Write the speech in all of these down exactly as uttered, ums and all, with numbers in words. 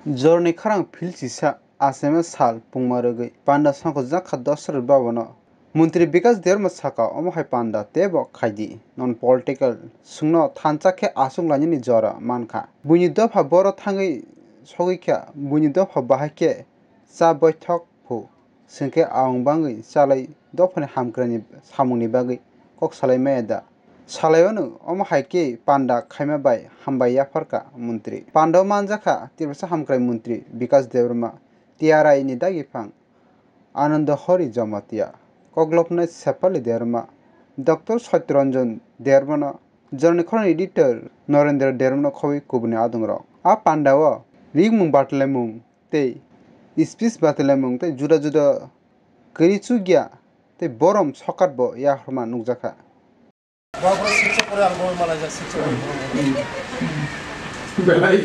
Jorni khorang philchisa Assamese sal pungma rwgwi panda songkojak kha Dasarath Bhavan-o. Montri Bikas Debbarma sakha, omo hai panda teibo khaidi, non-political swngno thansa khe aswk lainani jora mankha. Buini dopha boro thangwi sogwi kha, buini dopha bahai khe cha boithok phu, chwngkhe awng bangwi chalai dophani hamkraini samungni bagwi kok salai maya da? Salai-o nwng omo hai khe panda khaima bai hambai yapharkha montri. Panda-o manjakha Tiprasa hamkrai montri Bikas Debbarma, T R I ni dagiphang Ananda Hari Jamatia, koklopnai Sepali Debbarma, Doctor Satyaranjan Debbarmano, jorni khorang editor Narendra Debbarmano khobwi kubuni adongrok. A panda-o ringmung batlaimung tei speech batlaimung tei juda juda kwrwi chukya tei borom sokat bo yaphurma nukjakha. Belai,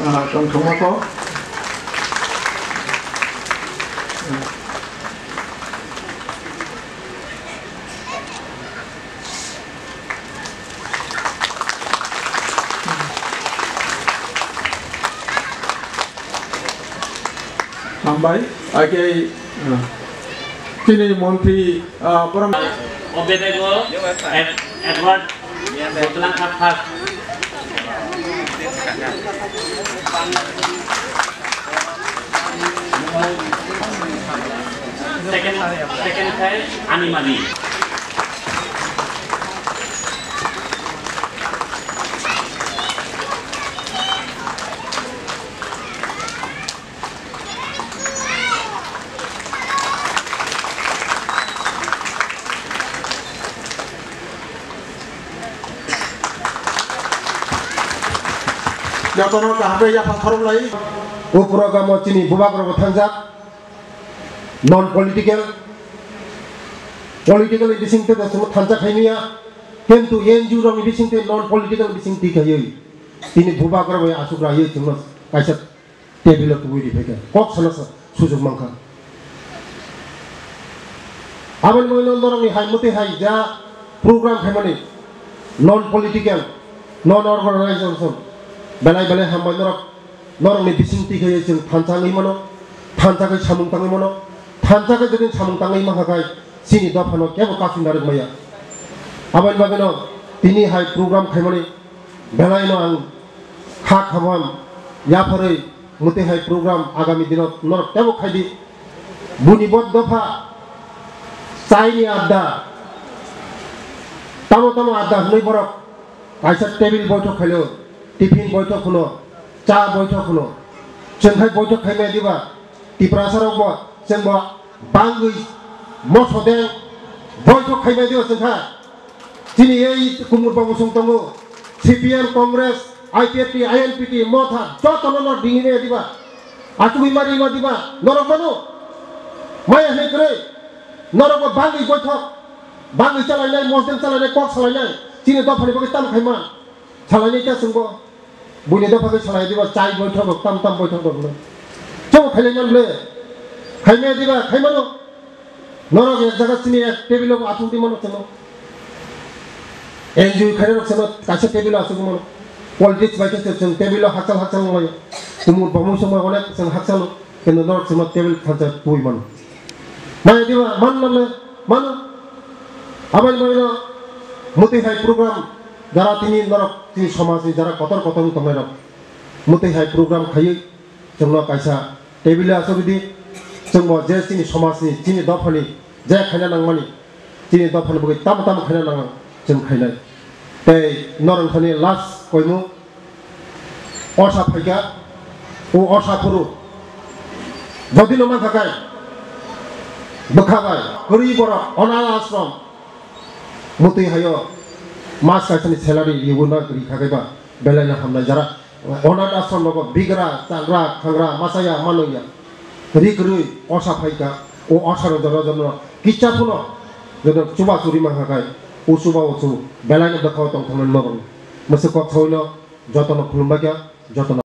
ah, tongthokma kok. Hambai, ake, ah, chini montri, ah, borom. Obedego, Ed-, Edward, Botlang Kha first. Second, second khai Animani. Jotono kaham khe yaphang khorok lai. O program o chini bubagrok bo thangjak. Non political, political ni bising tei thansa khaimaya, kintu N G O rok ni bising tei non political bising twi khaiwi tini bubagrok bai aswk raiwi chwngno kaisa table o tubui ri phaikha, kok sana sa sujok mankha. Aboni bagwi no norokni hai mwtwi hai ja program khaimani non political, non organization belai belai hambai norok. Norokni bising twi khe chwng thansa wngwi mano, thansa khe samung tangwi mano, thansa khe jodi samung tangwi mankha khai chini dophano kebo kasui narwk maya. Aboni bagwino tini hai program khaimani belaino ang kha khamam yapharwi mwtwi hai program agami dino norok kebo khaidi. Buni bo dopha chaini adda, tamo tamo adda hwnwi borok kaisa table boithok khailo, tiffin boithok hwno, cha boithok hwno. Chwng khai boithok khaimaya diba? Tiprasa rok bo chwng bo bangwi moso de boithok khaimaya diba chwng kha? Chini ei Kumur Babu song tongo, C P M, Congress, I P F T, I N P T, Motha, jotono no dingwi maya diba? Achugwi mari ma diba? Norok mano? Maya hwnwi kwrwi? Norok bo bangwi boithok, bangwi chalainai, mosdem chalainai, kok salainai, chini dophani bagwi tamo khaima? Salainai khe chwng bo? Buini dopha khe salai diba, chai boithok rok, tam tam boithok rok no. Chemo khailai man ble. Khaimaya diba, khaimano. Norok ek jaga chini ek table o achuk di mano chemo. N G O khainai rok chemo kaisa table o achuk mano. Politics bai khe chwng table o hakchal hakchal wng laio. Kumur bamwi songma onek chwng hakchal o. Kintu norok chwngno table thansa twi mano. Maya diba? Man mano, mano. Aboni bagwino mwtwi hai program jara tini norok chini somajni jara kotor kotor wng tongnairok mwtwi hai program khaiwi chwngno kaisa table o achuk di, chwngbo je chini somajni, chini dophani je khaina nangmani, chini dophani bagwi tamo tamo khaina nango chwng khainai. Tei norok thani last koimung Orsa phaikha, o orsa phuru jodi no mankha khe bwkha bai kwrwi borok onath ashram mwtwi haio mas kaisani salary riwi no rikha khe ba belai no hamnai jara. Onath ashram rogo bigra, chagra, khangra, machaya, manwya ri kwrwi orsa phaikha, o orsa no jono jono kisa phano jono chuba churi mankha khe o chuba o chu belai no bwkha o tong thangmani norok. Mwswk kok sawi no jotono khulumbaikha, jotono